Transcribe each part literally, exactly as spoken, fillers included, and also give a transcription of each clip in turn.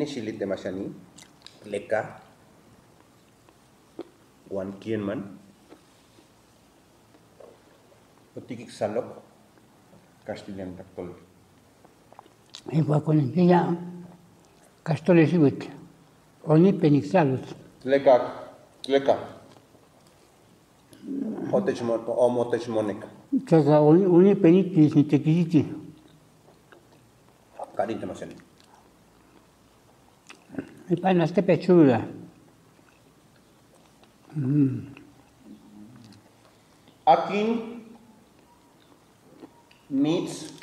Xili Temasiani, tleka uan ken man otikixalok kaxtilan tlajtoli. Ijkuak onikiya kaxtoli xiuitl, onipe nikxalos. Tleka, tleka. Otechmo-, omotechmoneka. Tleka oni-, onipe nikis nitekititi. Kanin Temasiani. Ipan altepetl Cholula. Mm. Akin mits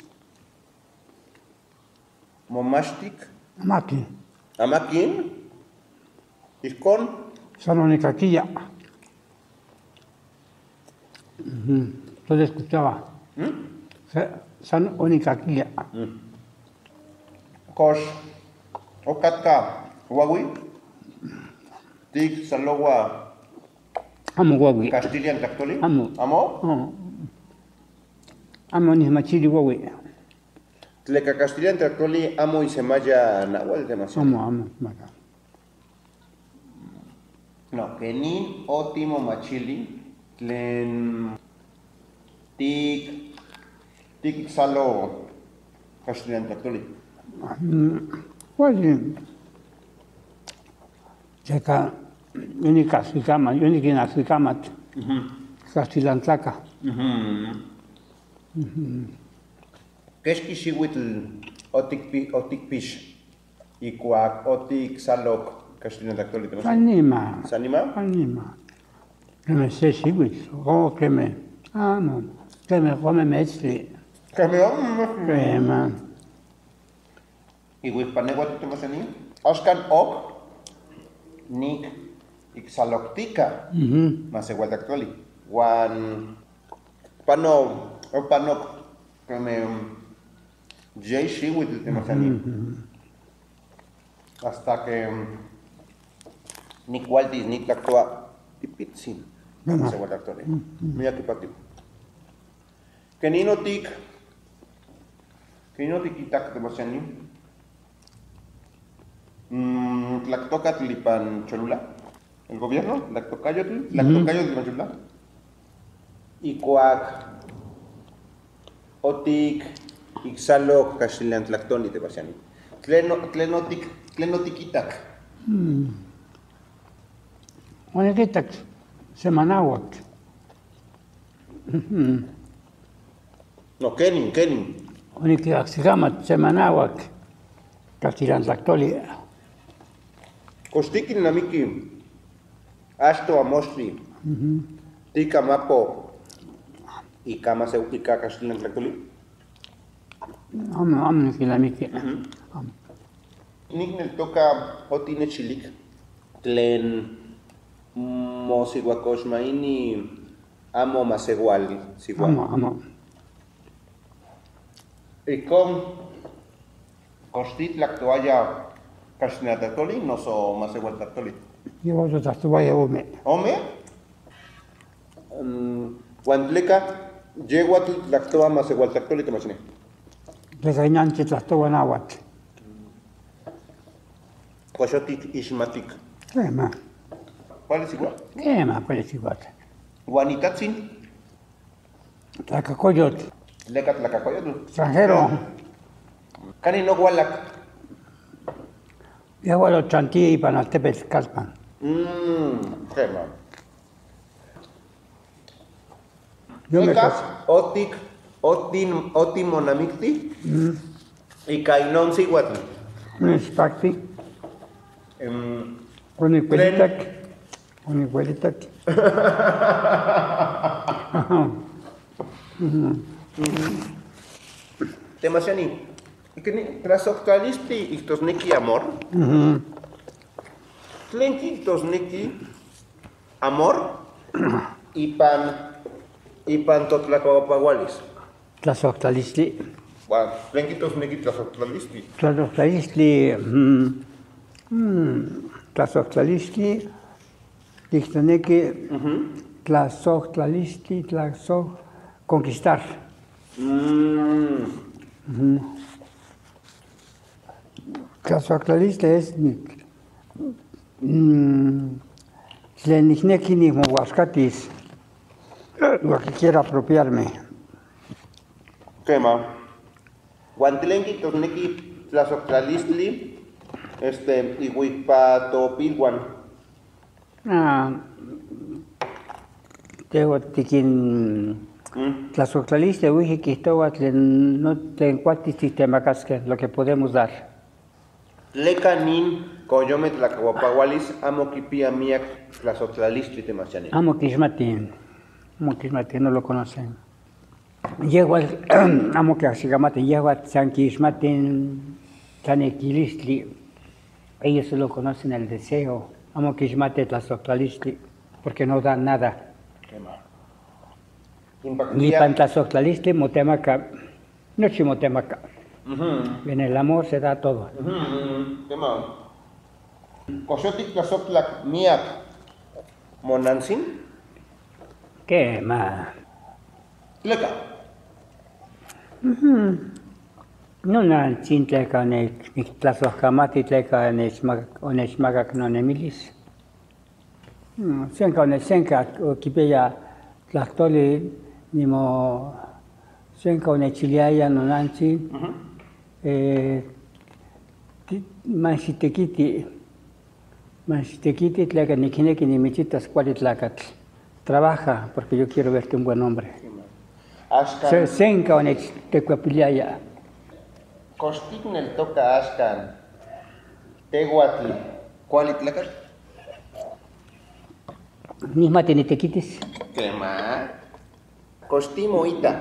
momachtik? Amakin. Amakin? Ijkon? San onikakiya. Ujú. Entonces escuchaba. ¿Mm? Sa-, san onikakiya. Mm. Kox okatka uaui? Tikxaloa. Amo uaui. Kaxtilan tlajtoli? Amo. Amo? Amo. Amo nikmachili uaui. Tleka kaxtilan tlajtoli amo isemaya naual Temasiani. Amo, amo, maka. No, kenin otimomachili tlen tik-, tikixalo kaxtilan tlajtoli. Mm, kuali. Tleka yonikajsikamat, yonikinajsikamat. Ujú. Kaxtilan tlakaj. Ujú. Ujú. ¿Kexki xiuitl otikpi-, otikpix ijkuak otikxalok kaxtilan tlajtoli Temasiani? San nima. ¿San nima? San nima. Keme se xiuitl, o keme, amo, keme ome metstli. Keme ome metstli. Kema. Iuan ipan neuatl Temasiani, axkan ok nikixaloktika. Ujú. Maseualtlajtoli. Uan pano, panok keme yej xiuitl Temasiani. Ujú, ujú. Hasta que nikualtis nitlajtoa tipitsin. Ujú. Maseualtlajtoli. Ujú. Miak ipati. Kenin otik-, kenin otikitak Temasiani? Mm, tlaktokatl ipan Cholula. El gobierno, tlaktokayotl, ujú, tlaktokayotl ipan Cholula. Ijkuak otikixalok kaxtilan tlajtoli Temasiani. Tlen o-, tlen otik-, tlen otikitak? Mm. Onikitak se manauak. Ujú. No, kenin, kenin. Onikajsikamat se manauak kaxtilan tlaktoli. Kox tikilnamiki achtoj amoxtli, ujú, tikamapo ika mase-, ika kaxtilan tlaktoli? Amo, amo nikilnamiki. Ujú. Amo. Nikneltoka otinechilik tlen mosiuakoxmaini amo maseualsiua. Amo, amo. Ijkon, ¿kox titlajtoaya kaxtilan tlaktoli noso maseualtlajtoli? Yejuan otlajtoaya ome. ¿Ome? Mm, ¿uan tleka yeuatl tlajtoa maseualtlajtoli, Temasiani? Tleka inantzin tlajtoa nauatl. ¿Kox otikixmatik? Kema. ¿Kuali siuatl? Kema, kuali siuatl. ¿Uan itatsin? Tlakakoyotl. ¿Tleka tlakakoyotl? Extranjero. ¿Kanin oualak? Yejuan ochantia ipan altepetl Calpan. Mm, kema. Yo me... Ika cas- otik-, otin-, otimonamikti, mm, ika inon siuatl. Nixpakti. Em, onikuelitak. Tlen Oniuelitak. Temasiani, tlen tlasojtlalistli kijtosneki amor? Ujú. ¿Tlen kijtosneki amor ipan, ipan totlakaualuilis? Tlasojtlalistli. Ua, ¿tlen kijtosneki tlasojtlalistli? Tlasojtlalistli, mm, mm, tlasojtlalistli, kijtosneki, ujú, tlasojtlalistli, tlasoj-, conquistar. Mm. Ujú. Tlasojtlalistli es nik-, mm, tlen nikneki nikmouaxkatis, lo que quiero apropiarme. Kema. Uan tlen kijtosneki tlasojtlalistli, este, iuikpa topiluan. Ah, tejuan tikin Mm. tlasojtlalistli uiki kijtoua tlen no, tlen kualtis tiktemakaskej, lo que podemos dar. Tleka nin koyome tlakauapaualis amo kipia miak tlasojtlalistli, Temaschani? Amo kixmati, amo kixmati, no lo conocen. Yejuan amo kiajsikamati, yejuan san kixmati tlanekilistli. Ellos solo conocen el deseo, amo kixmati tlasojtlalistli, porque no da nada. Kema. Kinpaktia. Nipan tlasojtlalistli motemaka, nochi motemaka. Ujú. En el amor se da todo. Ujú, ujú. Kema. Kox otiktlasojtlak miak monantsin? Kema. Tleka? Ujú. Nonantsin, tleka nik-, niktlasojkamati tleka nechmak-, onechmakak nonemilis. Mm, senka one-, senka okipiaya tlajtoli, nimo-, senka onechiliaya nonantsin, Ujú. eh, ti-, manxitekiti, manxitekiti tleka nikneki nimitsitas kuali tlakatl. Trabaja, porque yo quiero verte un buen hombre. Axkan. Se-, senka onechtekuepiliaya. Kox tikneltoka axkan tejuatl kuali tlakatl? Nikmati nitekitis. Kema. Kox timoita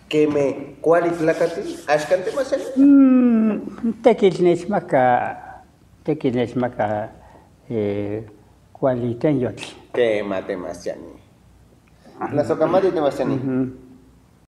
keme kuali tlakatl axkan, Temaschani? Mm, tekitl nechmaka, tekitl nechmaka, eh, kuali tenyotl. Kema, Temaschani. Tlasojkamati, Temaschani. Ujú.